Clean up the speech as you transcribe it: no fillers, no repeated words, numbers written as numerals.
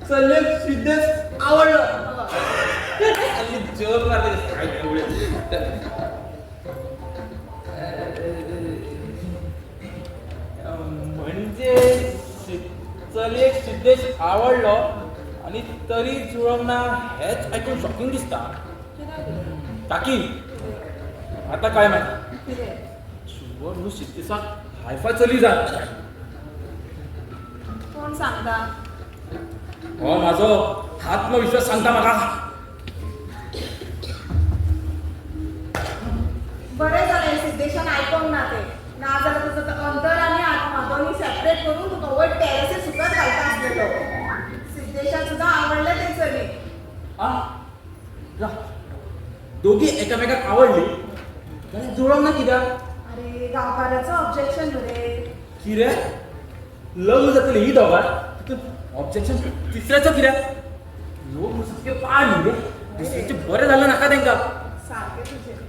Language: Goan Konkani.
चलयेक सिद्धेश आवडलो. आणि जोर मारले काय एवढे. म्हणजे चलयेक सिद्धेश आवडलो आणि तरी जुळोंक ना हेच आयकून शॉकिंग दिसता. काकी, आता काय माहिती. कितें? शुअर न्हू, सिद्धेशाक हायफाय चली जात. कोण सांगता? हो, माझो आत्मविश्वास सांगता म्हाका. बरें जालें सिद्धेशान आयकोंक ना तें. नाजाल्यार तुजो तो अंतर आनी आत्मा दोनी सेपरेट करून तुका वयर टेरसीर सुकत घालता आसलेलो. सिद्धेशाक सुद्दां आवडलें तें चली. आ रा, दोगी एकामेकाक आवडली जाल्यार जुळोंक ना कित्याक? अरे, गांवकाराचो ऑब्जेक्शन न्हू रे. कितें? लग्न जातली ही दोगांय, तितून ऑब्जेक्शन तिसऱ्याचो कित्याक? लोक सामके पाड न्ही रे. दुसऱ्याचें बरें जालें नाका तेंकां. सारकें तुजें.